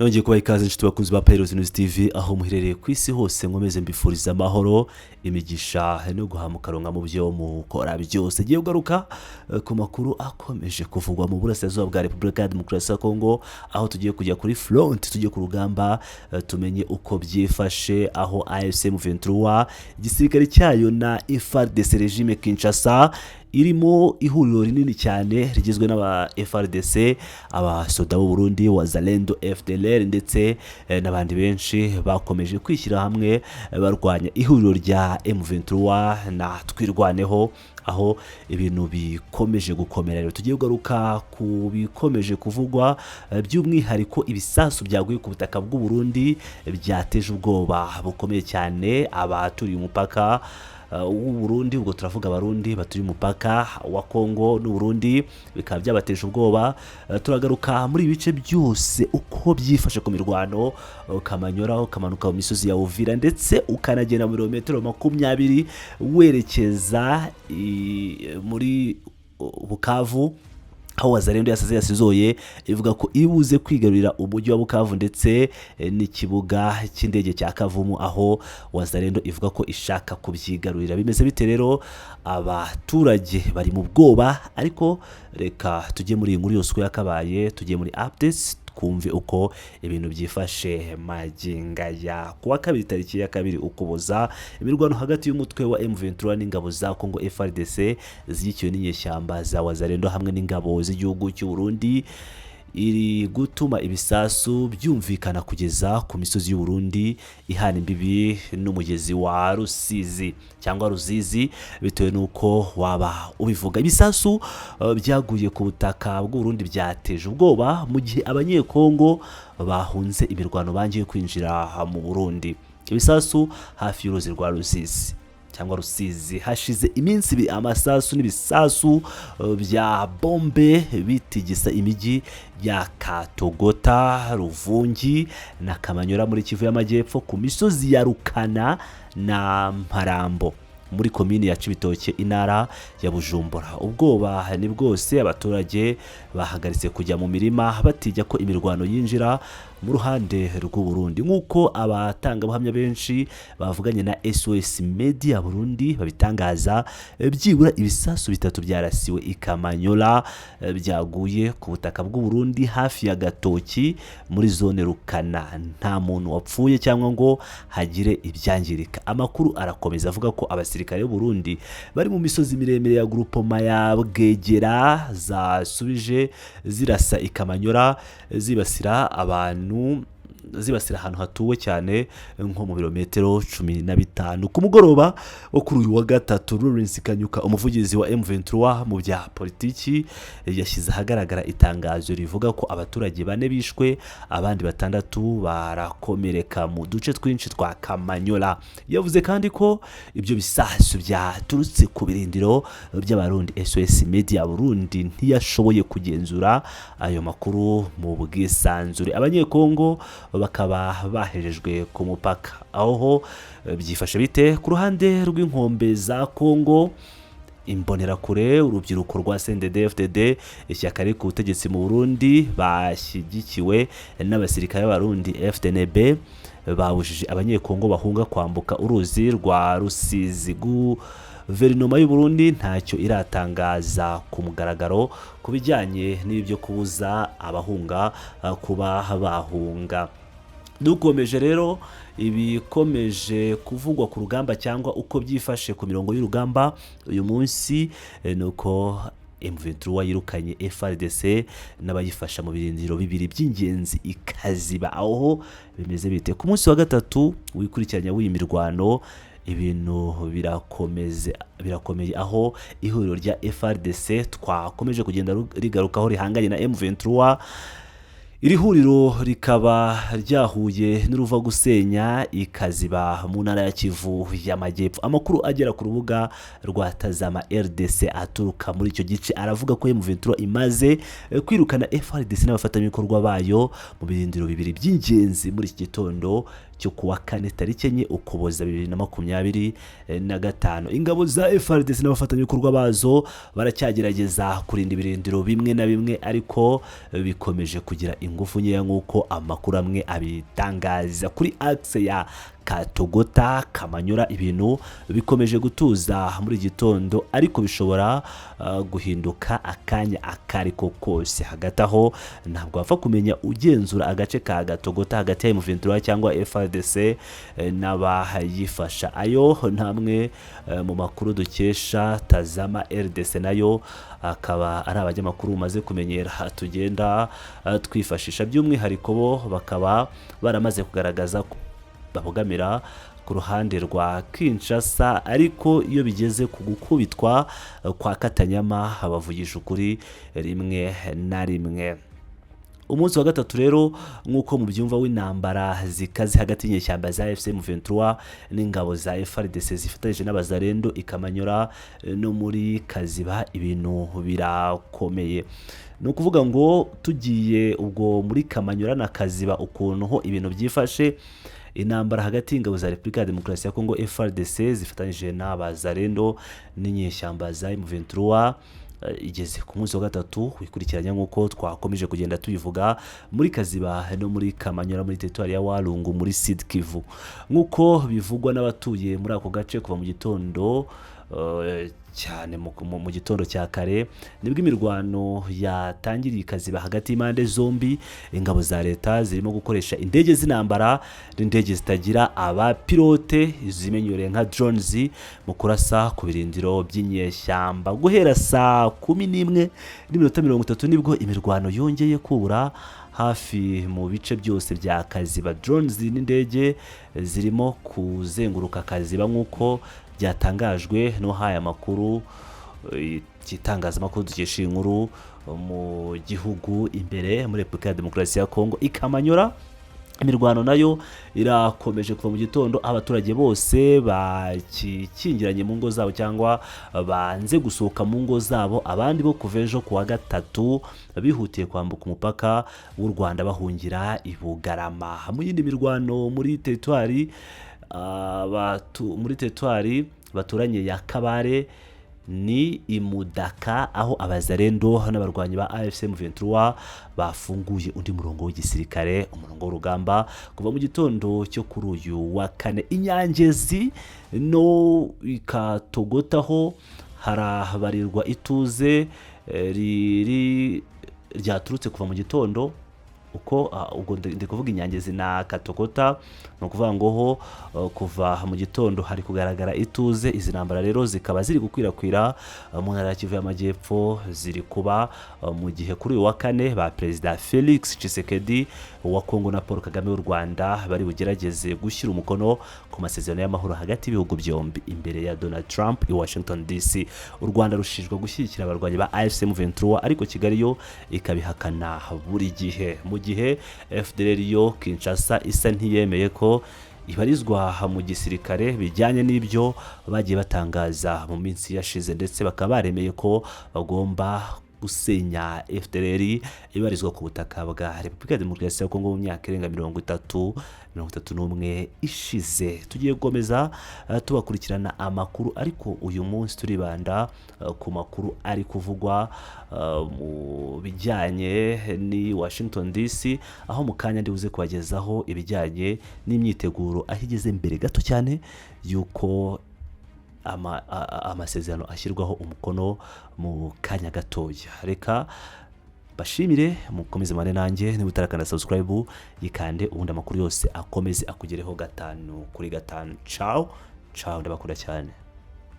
Nongeye kubaha ikaze, inshuti bakunzi ba Pairos News TV, aho muherereye ku isi hose. Nkomeze mbifuriza amahoro, imigisha no guhamukaronka mu byo mukora byose. Giye kugaruka ku makuru akomeje kuvugwa mu burasirazuba bwa Repubulika ya Demokarasi ya Kongo, aho tugiye kujya kuri front, tugiye ku rugamba, tumenye uko byifashe, aho AFC M23, igisirikare cyayo, na FARDC, regime Kinshasa irimo ihuriro rinini cyane rigizwe n'aba FARDC, abasoda b'u Burundi, Wazalendo, FDLR ndetse n'abandi benshi, bakomeje kwishyira hamwe barwanya ihuriro rya M23 na Twirwaneho, aho ibintu bikomeje gukomera. Rero tugiye kugaruka ku bikomeje kuvugwa, by'umwihariko ibisasu byaguye ku butaka bw'u Burundi byateje ubwoba bukomeye cyane abaturiye umupaka w'u Burundi. Ubwo turavuga Abarundi baturiye umupaka wa Kongo n'u Burundi, bikaba byabateje ubwoba. Turagaruka muri ibi bice byose uko byifashe ku mirwano, Kamanyora, ukamanuka mu misozi ya Uvira, ndetse ukanagenda mu birometero 20 werekeza muri Bukavu, aho Wazalendo yasize yasizoye ivuga ko ibuze kwigarurira umujyi wa Bukavu ndetse n'ikibuga cy'indege cya Kavumu, aho Wazalendo ivuga ko ishaka kubyigarurira. Bimeze bite rero? Abaturage bari mu bwoba, ariko reka tujye muri iyi nkuru yose uko yakabaye, tujye muri updates, twumve uko ibintu byifashe magingo aya. Kuwa kabiri, tariki ya 2 Ukuboza, imirwano hagati y'umutwe wa M23 n'ingabo za Congo FARDC zishyigikiwe n'inyeshyamba za Wazalendo hamwe n'ingabo z'igihugu cy'u Burundi iri gutuma ibisasu byumvikana kugeza ku misozi y'u Burundi ihana imbibi n'umugezi wa Rusizi cyangwa Ruzizi, bitewe n'uko waba ubivuga. Ibisasu byaguye ku butaka bw'u Burundi byateje ubwoba, mu gihe Abanyekongo bahunze imirwano bangiye kwinjira mu Burundi. Ibisasu hafi y'uruzi rwa Ruzizi cyangwa Rusizi. Hashize iminsi 2 amasasu n'ibisasu bya bombe bitigisa imijyi ya Katogota, Ruvungi na Kamanyora muri Kivu y'Amajyepfo, ku misozi ya Rukana na Mparambo muri komini ya Cibitoke, intara ya Bujumbura. Ubwoba ni bwose, abaturage bahagaritse kujya mu mirima batijya ko imirwano yinjira mu ruhande rw'u Burundi, nk'uko abatangabuhamya benshi bavuganye na SOS Media Burundi babitangaza. Byibura ibisasu bitatu byarasiwe i Kamanyola, byaguye ku butaka bw'u Burundi hafi ya Gatoki muri zone Rukana. Nta muntu wapfuye cyangwa ngo hagire ibyangirika. Amakuru arakomeza avuga ko abasirikare b'u Burundi bari mu misozi miremire ya groupement ya Bwegera zasubije zirasa i Kamanyora, zibasira abantu, zibasira ahantu hatuwe cyane nko mu birometero 15. Ku mugoroba wo kuri uyu wa gatatu, Lawrence Kanyuka, umuvugizi wa M23 mu bya politiki, yashyize ahagaragara itangazo rivuga ko abaturage bane bishwe, abandi batandatu barakomereka mu duce twinshi twa Kamanyola. Yavuze kandi ko ibyo bisasu byaturutse ku birindiro by'Abarundi. SOS Media Burundi ntiyashoboye kugenzura ayo makuru mu bwisanzure. Abanyekongo bakaba bahejejwe ku mupaka. Aho ho byifashe bite ku ruhande rw'inkombe za Kongo? Imbonerakure, urubyiruko rwa CNDD-FDD, ishyaka riri ku butegetsi mu Burundi, bashyigikiwe n'abasirikare b'Abarundi FDNB, babujije Abanyekongo bahunga kwambuka uruzi rwa Rusizi. Guverinoma y'u Burundi ntacyo iratangaza ku mugaragaro ku bijyanye n'ibyo kubuza abahunga kuba bahunga. Dukomeje rero ibikomeje kuvugwa ku rugamba cyangwa uko byifashe ku mirongo y'urugamba uyu munsi, ni uko M23 yirukanye FARDC n'abayifasha mu birindiro bibiri by'ingenzi ikaziba. Aho bimeze bite? Ku munsi wa gatatu wikurikiranya w'iyi mirwano, ibintu birakomeze, birakomeye, aho ihuriro rya FARDC twakomeje kugenda rigarukaho rihanganye na M23. Iri huriro rikaba ryahuye n'uruva gusenya ikaziba mu ntara ya Kivu y'Amajyepfo. Amakuru agera ku rubuga rwa Tazama RDC aturuka muri icyo gice aravuga ko M23 imaze kwirukana FARDC n'abafatanyabikorwa bayo mu birindiro bibiri by'ingenzi muri iki gitondo. cyo kuwa kane tariki 4 Ukuboza 2025. Ingabo za FARDC n'abafatanyabikorwa bazo baracyagerageza kurinda ibirindiro bimwe na bimwe, ariko bikomeje kugira ingufu nkeya nk'uko amakuru amwe abitangaza. Kuri axe ya Katogota Kamanyura ibintu bikomeje gutuza muri gitondo, ariko bishobora guhinduka akanya akariko kose. Hagati aho ntabwo wapfa kumenya ugenzura agace ka Gatogota hagati ya M23 cyangwa FARDC n'abayifasha. Ayo ntamwe mu makuru dukesha Tazama RDC, nayo akaba ari abanyamakuru umaze kumenyera tugenda twifashisha, by'umwihariko bo bakaba baramaze kugaragaza ko babogamira ku ruhande rwa Kinshasa, ariko iyo bigeze ku gukubitwa kwa Katanyama bavugisha ukuri rimwe na rimwe. Umunsi wa gatatu rero, nk'uko mubyumva, w'intambara zikaze hagati y'inyeshyamba za AFC M23 n'ingabo za FARDC zifatanyije n'Abazarendo ikamanyura no muri Kaziba, ibintu birakomeye. Ni ukuvuga ngo tugiye ubwo muri Kamanyura na Kaziba ukuntu ho ibintu byifashe, intambara hagati y'ingabo za Repubulika ya Demokarasi ya Kongo FARDC zifatanyije n'Abazarendo n'inyeshyamba za M23 igeze ku munsi wa gatatu wikurikiranya, nk'uko twakomeje kugenda tubivuga, muri Kaziba no muri Kamanyura muri teritwari ya Walungu muri Sud Kivu. Nk'uko bivugwa n'abatuye muri ako gace, kuva mu gitondo cyane mu gitondo cya kare nibwo imirwano yatangiriye Kaziba hagati y'impande zombi. Ingabo za leta zirimo gukoresha indege z'intambara n'indege zitagira abapilote zimenyerewe nka drones mu kurasa ku birindiro by'inyeshyamba. Guhera saa 11:30 nibwo imirwano yongeye kubura hafi mu bice byose bya Kaziba. Drones n'indege zirimo kuzenguruka Kaziba nk'uko byatangajwe n'uhaye amakuru igitangazamakuru dukesha iyi nkuru mu gihugu imbere muri Repubulika ya Demokarasi ya Kongo. Ikamanyura imirwano nayo irakomeje kuva mu gitondo, abaturage bose bakikingiranye mu ngo zabo cyangwa banze gusohoka mu ngo zabo. Abandi bo kuva ejo ku wa gatatu bihutiye kwambuka umupaka w'u Rwanda bahungira i Bugarama. Mu yindi mirwano muri teritwari muri teritwari baturanye ya Kabare ni Imudaka, aho Abazarendo n'abarwanyi ba AFC M23 bafunguye undi murongo w'igisirikare, umurongo w'urugamba, kuva mu gitondo cyo kuri uyu wa kane. Inyangezi no ikatogotaho harabarirwa ituze riri ryaturutse kuva mu gitondo uko ubwo ndi kuvuga Inyangezi na Katogota. Ni ukuvuga ngo ho kuva mu gitondo hari kugaragara ituze. Izi ntambara rero zikaba ziri gukwirakwira mu ntara ya Kivu y'Amajyepfo, ziri kuba mu gihe kuri uyu wa kane ba Perezida Felix Tshisekedi wa Kongo na Paul Kagame w'u Rwanda bari bugerageze gushyira umukono ku masezerano y'amahoro hagati y'ibihugu byombi imbere ya Donald Trump i Washington DC. U Rwanda rushinjwa gushyigikira abarwanyi ba AFC M23, ariko Kigali yo ikabihakana buri gihe, mu gihe FDLR yo Kinshasa isa ntiyemeye ko ibarizwa mu gisirikare bijyanye n'ibyo bagiye batangaza mu minsi yashize, ndetse bakaba baremeye ko bagomba gusenya FDLR ibarizwa ku butaka bwa Repubulika ya Demokarasi ya Kongo mu myaka irenga 30, 31 ishize. Tugiye gukomeza tubakurikirana amakuru, ariko uyu munsi turibanda ku makuru ari kuvugwa mu bijyanye ni Washington DC, aho mu kanya ndibuze kubagezaho ibijyanye n'imyiteguro aho igeze mbere gato cyane y'uko amasezerano ashyirwaho umukono mu kanya gatoya. Reka bashimire, mukomeze mane nanjye. Niba utarakanda subscribe yikande, ubundi amakuru yose akomeze akugereho gatanu kuri gatanu. Ciao ciao, ndabakunda cyane.